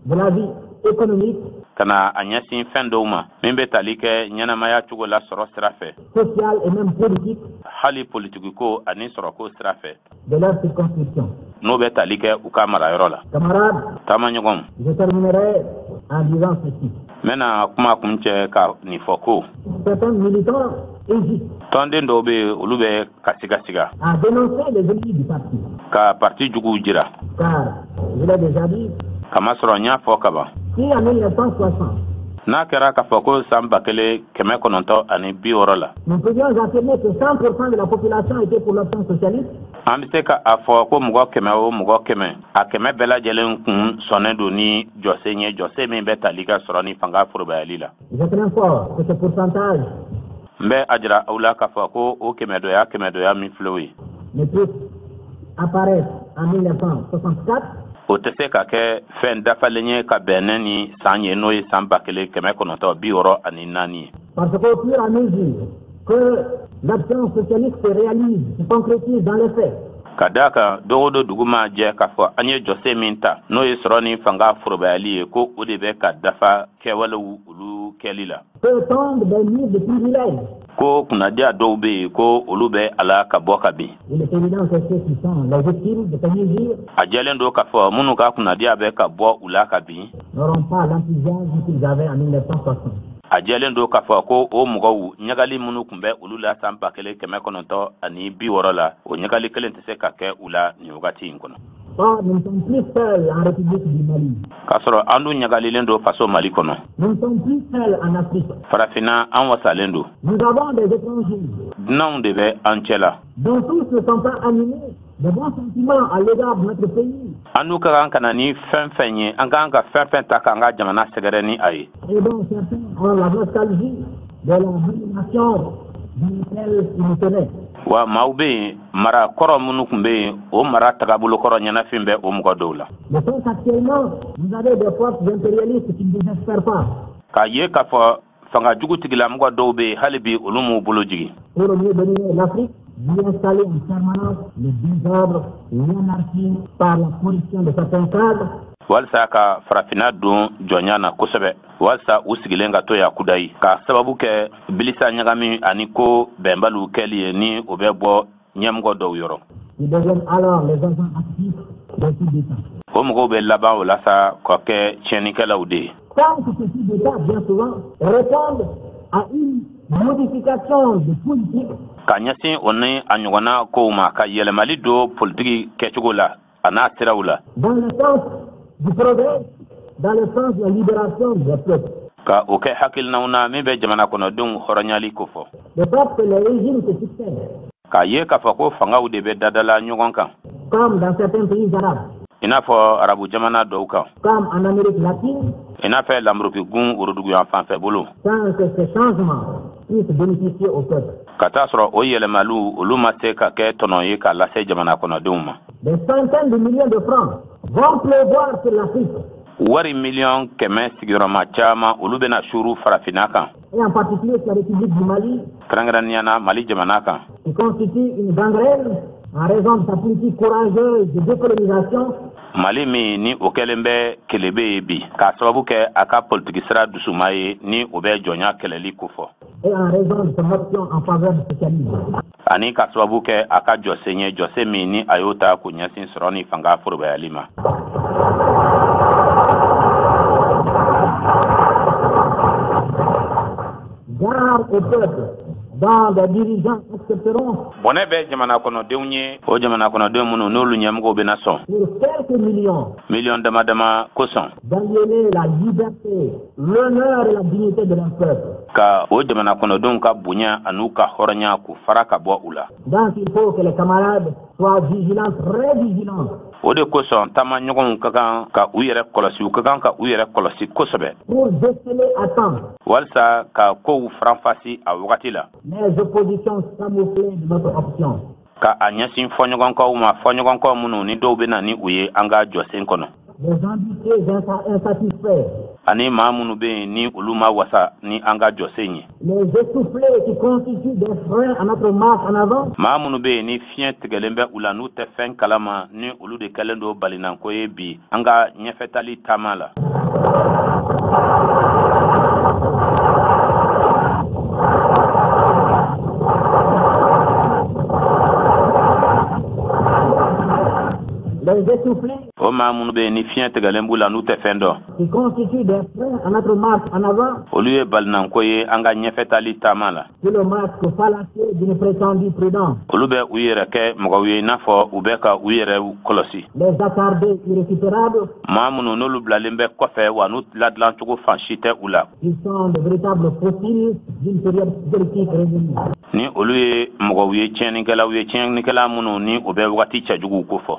de la vie économique, ka na a ɲɛsin fɛn dɔw ma min bɛ tali kɛ ɲɛnamaya cogo la sɔrɔ sira fɛ, sociale et même politique hali politikiko ani sɔrɔko sira fɛ de leur circonscription. n'o bɛ tali kɛ u ka marayɔrɔ la. Camarades, Taamaɲɔgɔnw, je terminerai en disant ceci. n bɛna kuma kun cɛ ka nin fɔ ko Certains militants hésitent tɔnden dɔw bɛ yen, olu bɛ ka sigasiga à dénoncer les ennemis du parti. ka parti juguw jira. Car, je l'ai déjà dit, Kamasɔrɔ n y'a fɔ kaban, si en 1960, n'a kɛra k'a fɔ ko san 1960 la, nous pouvions affirmer que 100% de la population était pour l'option socialiste, an bɛ se ka a fɔ ko mɔgɔ 100 o mɔgɔ 100, a 100 bɛɛ lajɛlen kun sɔnnen don ni jɔsen ye, jɔsen min bɛ tali ka sɔrɔ ni fanga forobayali la, je crains fort que ce pourcentage n bɛ a jira aw la k'a fɔ ko o kɛmɛdɔya kɛmɛdɔya min filɛ o ye, ne puisse apparaître en 1964 o tɛ se ka kɛ fɛn dafalen ye ka bɛn ne ni san ye, n'o ye san 1964 ye. Parce qu'au fur et à mesure que l'option socialiste se réalise, se concrétise dans les faits, Ka d'a kan don o don dugu ma jɛ k'a fɔ an ye jɔsen min ta, n'o ye sɔrɔ ni fanga forobayali ye, ko o de bɛ ka dafa kɛwalew olu kɛli la, que tombent des murs de privilèges. ko kunnadiya dɔw bɛ yen, ko olu bɛ a la ka bɔ ka bin. Il est évident que ceux qui sont les victimes de ces mesures A jɛlen don k'a fɔ minnu ka kunnadiya bɛ ka bɔ u la ka bin, n'auront pas l'enthousiasme qu'ils avaient en 1960. a jɛlen don k'a fɔ ko o mɔgɔw, ɲagali minnu tun bɛ olu la san 1960 la, o ɲagali kelen tɛ se ka kɛ u la nin wagati in kɔnɔ. Or, nous ne sommes plus seuls en République du Mali. K'a sɔrɔ an dun ɲagalilen don faso Mali kɔnɔ. Nous ne sommes plus seuls en Afrique. Farafinna, an wasalen don. Nous avons des étrangers Dunanw de bɛ an cɛ la dont tous ne sont pas animés de bons sentiments à l'égard de notre pays An n'u ka kan ka na ni fɛn fɛn ye, an ka kan ka fɛn fɛn ta k'an ka jamana sɛgɛrɛ ni a ye, et dont certains ont la nostalgie de la domination dans laquelle ils nous tenaient. Wa maaw bɛ yen, mara kɔrɔ minnu tun bɛ yen, o mara tagabolo kɔrɔ ɲɛnafin bɛ o mɔgɔ dɔw la. Le fait qu'actuellement, vous avez des forces impérialistes qui ne désespèrent pas K'a ye k'a fɔ fanga jugu tigilamɔgɔ dɔw bɛ yen, hali bi olu m'u bolo jigin pour mieux dominer l'Afrique, d'y installer en permanence le désordre, l'anarchie par la corruption de certains cadres, Walisa ka farafinna don jɔnya na kosɛbɛ, walisa u sigilen ka to yan kudayi, k'a sababu kɛ bilisa ɲagami ani ko bɛnbaliw kɛli ye, ni o bɛ bɔ ɲɛmɔgɔ dɔw yɔrɔ. O mɔgɔw bɛ laban o la sa ka kɛ tiɲɛnikɛlaw de ye. Tant que ces coups d'État, bien souvent, répondent à une modification de politique. Ka ɲɛsin o ni a ɲɔgɔnna kow ma, ka yɛlɛmali don politiki kɛcogo la a n'a siraw la. Dans le sens du progrès, dans le sens de la libération des peuples. Ka o kɛ hakilinaw na min bɛ jamana kɔnɔdenw hɔrɔnyali kofɔ. De sorte que les régimes se succèdent. K'a ye k'a fɔ ko fangaw de bɛ dadala ɲɔgɔn kan. Comme dans certains pays arabes. I n'a fɔ arabu jamana dɔw kan. Comme en Amérique latine. I n'a fɔ Lamoroki gun woroduguyan fanfɛ bolo. Sans que ces changements puissent bénéficier au peuple. Ka taa sɔrɔ o yɛlɛmaliw, olu ma se ka kɛ tɔnɔ ye k'a lase jamana kɔnɔdenw ma. Des centaines de millions de francs vont pleuvoir sur l'Afrique. Wari 100 000 000 sigiyɔrɔma caman, olu bɛna suuru farafinna kan. Et en particulier sur la République du Mali. Kɛrɛnkɛrɛnnenya na Mali jamana kan. Qui constitue une gangrène en raison de sa politique courageuse de décolonisation. Mali min ni o kɛlen bɛ kelebe ye bi, k'a sababu kɛ a ka politiki sira dusuma ye, ni o bɛ jɔnya kɛlɛli kofɔ. Et en raison de son option en faveur du socialisme. Ani ka sababu kɛ a ka jɔsen ye, jɔsen min ni a y'o ta k'o ɲɛsin sɔrɔ ni fanga forobayali ma. Gare au peuple dont des dirigeants accepteront Bɔnɛ bɛ jamana kɔnɔdenw ye, o jamana kɔnɔdenw minnu n'olu ɲɛmɔgɔw bɛna sɔn pour quelques millions miliyɔn dama dama kosɔn d'aliéner la liberté, l'honneur et la dignité de leur peuple. ka o jamana kɔnɔdenw ka bonya an'u ka hɔrɔnya k'u fara ka bɔ u la. Donc il faut que les camarades soient vigilants, très vigilants, O de kosɔn taamaɲɔgɔnw ka kan ka u yɛrɛ kɔlɔsi, u ka kan ka u yɛrɛ kɔlɔsi kosɛbɛ pour déceler à temps walisa ka kow faranfasi a wagati la les oppositions camouflées de notre option. ka a ɲɛsin fɔɲɔgɔnkɔw ma, fɔɲɔgɔnkɔ minnu ni dɔw bɛ na ni u ye an ka jɔsen kɔnɔ, Les ambitieux insatisfaits, ani maa minnu bɛ yen ni olu ma wasa ni an ka jɔsen ye, les essoufflés qui constituent des freins à notre marche en avant, maa minnu bɛ yen ni fiɲɛ tigɛlen bɛ u la, n'u tɛ fɛn kalama, ni olu de kɛlen don balinanko ye bi an ka ɲɛfɛtali taama la. Les essoufflés O maa minnu bɛ yen ni fiɲɛ tigɛlen b'u la, n'u tɛ fɛn dɔn, qui constituent des freins à notre marche en avant, olu ye balinanko ye an ka ɲɛfɛtali taama la. sous le masque fallacieux d'une prétendue prudence, Olu bɛ u yɛrɛ kɛ mɔgɔw ye i n'a fɔ u bɛ ka u yɛrɛ kɔlɔsi, les attardés irrécupérables maa minnu n'olu bilalen bɛ kɔfɛ wa n'u ladilancogo fan si tɛ u la, qui sont de véritables fossiles d'une période politique révolue. ni olu ye mɔgɔw ye, tiɲɛnikɛlaw ye, tiɲɛnikɛla minnu ni u bɛ wagati cɛjuguw kofɔ.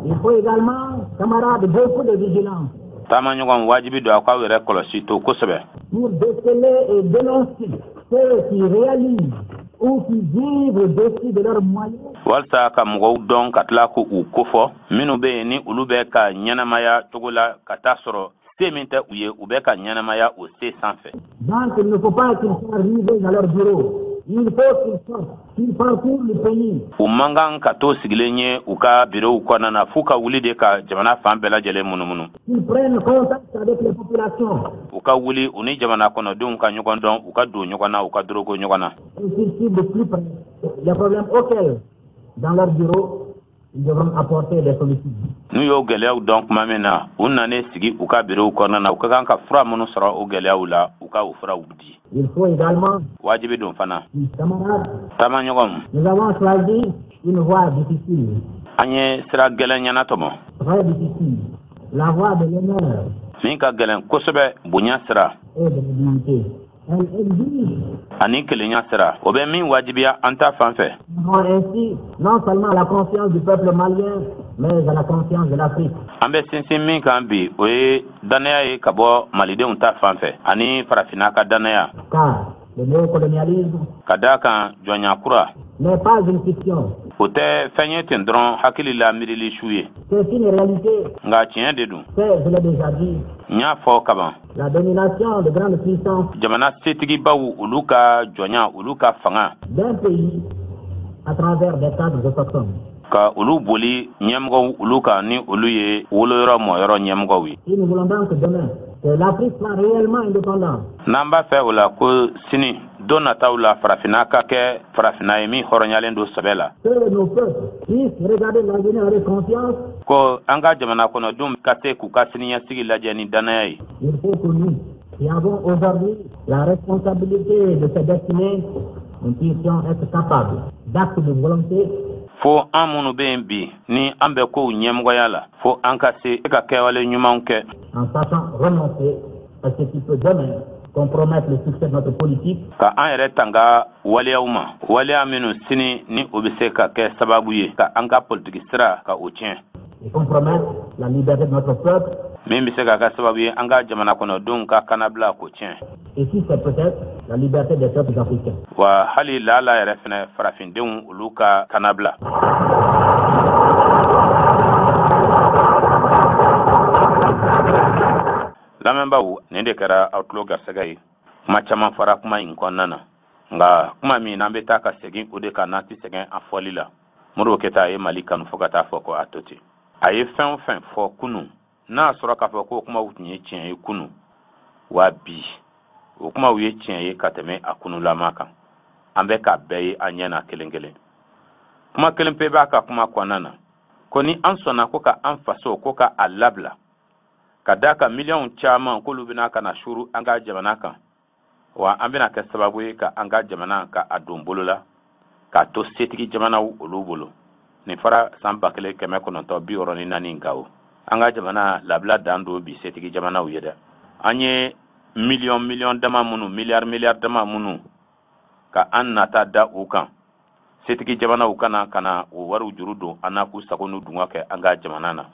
Il faut également, camarades, beaucoup de vigilance Taamaɲɔgɔn, wajibi don a k'aw yɛrɛ kɔlɔsi to kosɛbɛ pour déceler et dénoncer ceux qui réalisent ou qui vivent au-dessus de leurs moyens walasa ka mɔgɔw dɔn ka tila k'u kofɔ, minnu bɛ yen ni olu bɛ ka ɲɛnamaya cogo la ka taa sɔrɔ se min tɛ u ye, u bɛ ka ɲɛnamaya o se sanfɛ. Donc il ne faut pas qu'ils soient arrivés dans leur bureau. Il faut qu'ils sortent, qu'ils parcourent le pays, U man kan ka to sigilen ye u ka birow kɔnɔna na, f'u ka wuli de ka jamana fan bɛɛ lajɛlen munumunu, qu'ils prennent contact avec les populations u ka wuli u ni jamana kɔnɔdenw ka ɲɔgɔn dɔn, u ka don ɲɔgɔn na, u ka dorogo ɲɔgɔn na, et qu'ils suivent de plus près les problèmes auxquels, dans leur bureau, ils devront apporter des solutions. N'u y'o gɛlɛyaw dɔn tuma min na, u nanen sigi u ka birow kɔnɔna na, u ka kan ka fura minnu sɔrɔ o gɛlɛyaw la, u ka o furaw di. Il faut également, Wajibi don fana, camarades, taamaɲɔgɔnw, nous avons choisi une voie difficile, an ye sira gɛlɛn ɲɛnatɔmɔ, très difficile, la voie de l'honneur min ka gɛlɛn kosɛbɛ, bonya sira et de la dignité. Elle exige, ani kelenya sira, o bɛ min wajibiya an ta fan fɛ, nous avons ainsi non seulement la confiance du peuple malien, mais à la confiance de l'Afrique. An bɛ sinsin min kan bi, o ye dannaya ye ka bɔ malidenw ta fan fɛ ani farafinna ka dannaya. Car le néocolonialisme Ka daa kan jɔnya kura n'est pas une fiction, o tɛ fɛn ye ten dɔrɔn, hakili la miirili su ye, c'est une réalité. nka tiɲɛ de don. C'est, je l'ai déjà dit, N y'a fɔ kaban, la domination de grandes puissances jamana setigibaw, olu ka jɔnya, olu ka fanga d'un pays à travers des cadres autochtones. Ka olu boli ɲɛmɔgɔw olu kan, ni olu ye woloyɔrɔ mɔyɔrɔ ɲɛmɔgɔw ye. Si nous voulons donc demain que l'Afrique soit réellement indépendante, N'an b'a fɛ o la ko sini don nataw la, farafinna ka kɛ farafinna ye min hɔrɔnyalen don sɛbɛ la, que nos peuples puissent regarder l'avenir avec confiance, ko an ka jamana kɔnɔdenw ka se k'u ka siniɲɛsigi lajɛ ni dannaya ye, il faut que nous, qui avons aujourd'hui la responsabilité de ces destinées, nous puissions être capables d'actes de volonté fo an minnu bɛ yen bi, ni an bɛ kow ɲɛmɔgɔya la, fo an ka se ka kɛwale ɲumanw kɛ en sachant renoncer à ce qui peut demain compromettre le succès de notre politique ka an yɛrɛ tanga waleyaw ma, waleya minnu sini ni o bɛ se ka kɛ sababu ye ka an ka politiki sira ka o tiɲɛ, et compromettre la liberté de notre peuple min bɛ se ka kɛ sababu ye an ka jamana kɔnɔdenw ka kannabila k'o tiɲɛ, et si c'est peut-être la liberté des peuples africains. Wa hali laala yɛrɛ fɛnɛ, farafindenw olu ka kannabila. Lamɛnbaaw, nin de kɛra aw tulo garisɛgɛ ye. Kuma caman fɔra kuma in kɔnɔna na, nka kuma min n'an bɛ taa ka segin o de kan, n'an tɛ sɛgɛn a fɔli la, Modibo Keyita ye Mali kanu fo ka taa fɔ ko a to ten. A ye fɛn o fɛn fɔ kunun, n'a sɔrɔ k'a fɔ ko kumaw tun ye tiɲɛ ye kunun, wa bi o kumaw ye tiɲɛ ye ka tɛmɛ a kununlama kan. An bɛ k'a bɛɛ ye an ɲɛ na kelen kelen. Kuma kelen pe b'a ka kuma kɔnɔna na, ko ni an sɔnna ko ka an faso ko ka a labila ka d'a kan miliyɔn caman k'olu bɛna ka na suru an ka jamana kan, wa an bɛna kɛ sababu ye ka an ka jamana ka a don bolo la k'a to setigi jamanaw olu bolo. Nin fɔra san 1964 Gawo. An ka jamana labila dan don bi setigi jamanaw ye dɛ. An ye miliyɔn miliyɔn dama minnu, miliyari miliyari dama minnu ka an nata da u kan, setigi jamanaw kana ka na o wariw juru don an na k'u sago n'u dungɔ kɛ an ka jamana na.